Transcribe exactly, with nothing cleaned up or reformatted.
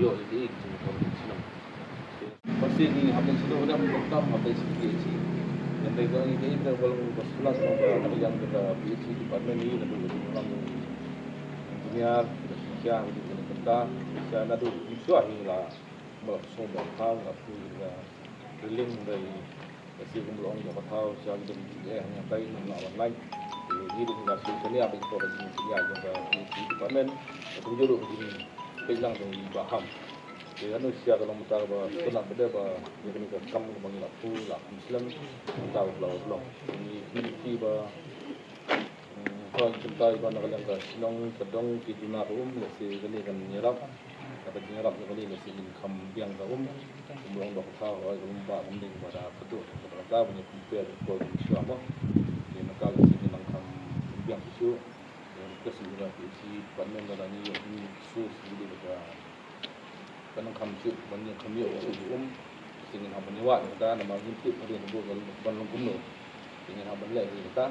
ïoh ïa ki jingkor jingchnong. Bad ngi hap ban sngewthuh ba dang khamtam hap ban sngewthuh ïa ki. Hynrei ka ngi ka ïa ka ba long ba sngewthuh ba ka ïa ka P H E department ngi naduh ba long engineer, ba sngewthuh ba dang khamtam, sngewthuh naduh ba sngewthuh hi la ba la sngewthuh ba khamtam la phi la drilling dei Ka shu kum long ba ka thaw sha ki dum ki eh hangtai nang na online. Ki dum ka shu kania ba ki to ka jingkania jong ka P H E department. Ka kum julu ka jingpeit lang jong i Bah Ham. Ki anu sha ka long mynta ba kena ba dei ba ïa kane ka kam ba ngi la pu la kum slem mynta ba la long. Ngi ngi ki ba Ka jingtai ba na ka liang ka shnong ka dong ki duna ka um lehse kane kan ïarap. Ka jingïarap na kane lehse ngin kham biang ka um. Kum long ba ka thaw ka um ba kum ding ba da ka duk ka ta ba ngi compare ko shuwa mo. Ni na ka lehse ngin nang kham biang shuh. Ka shu na ki si pat men da ni ïoh ni su si di ba ka nang kham shuh ban ïoh kham ïoh ka um. Lehse ngin hap ban ïoh wa ka ta namar ngin tip ka dei ka buk ban long kumno. Ngin hap ban leh ka ta.